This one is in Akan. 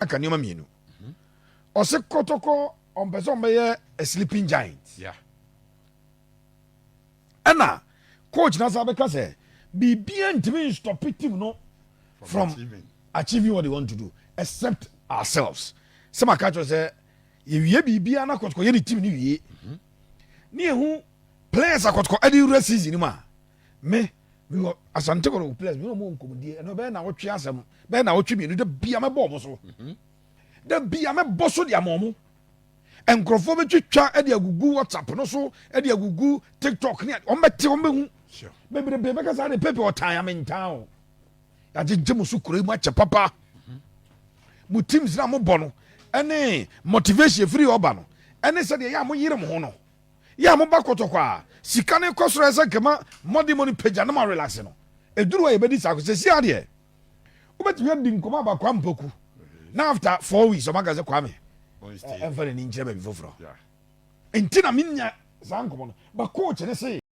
Aka nneɛma mmienu. Ɔse Kɔtɔkɔ ɔmpɛ sɛ ɔmbɛyɛ a sleeping giant. Ɛna coach na sa bɛka sɛ biribia ntumi nstop team no from achieving. Achieving what they want to do except ourselves. Sɛ maka kyerɛ sɛ yɛwie biribia na Kɔtɔkɔ yɛ ne team no wie ne yɛhu players a Kɔtɔkɔ ɛde wura season no mu a, me mewɔ Asante Kɔtɔkɔ players me ne ɔmo nkɔmmɔdie. Ɛno bɛyɛ na wɔtwe asɛm, bɛyɛ na wɔtwe mmienu da bia mɛbɔ ɔmo so, da bia mɛbɔ so de ama ɔmo. Nkurɔfoɔ bɛtwitwa de agugu WhatsApp no so, de agugu TikTok ne ɔmo bɛte, ɔmo bɛhu. Bebrebe bɛka saa de pepe ɔtan amentan o. Yɛagyegye mo so kuro yi mu akyɛ papa. Mo teams na mobɔ no ɛne motivation efiri ɔba no ɛne sɛdeɛ yɛ a moyere mo ho no, yɛ a moba Kɔtɔkɔ a sika ne kɔ soro ɛsɛ nkɛma mmɔde mo no pagya no ma relax no ɛduru a yɛbɛdi saa ko sɛ si adeɛ wobɛtumi adi nkɔmɔ aba Kwame Poku na after 4 weeks ɔmaka sɛ Kwame On stage. ɛmfa n'ani nkyerɛ baabi foforɔ. Yeah. Nti na menya saa nkɔmɔ no ba coach ne se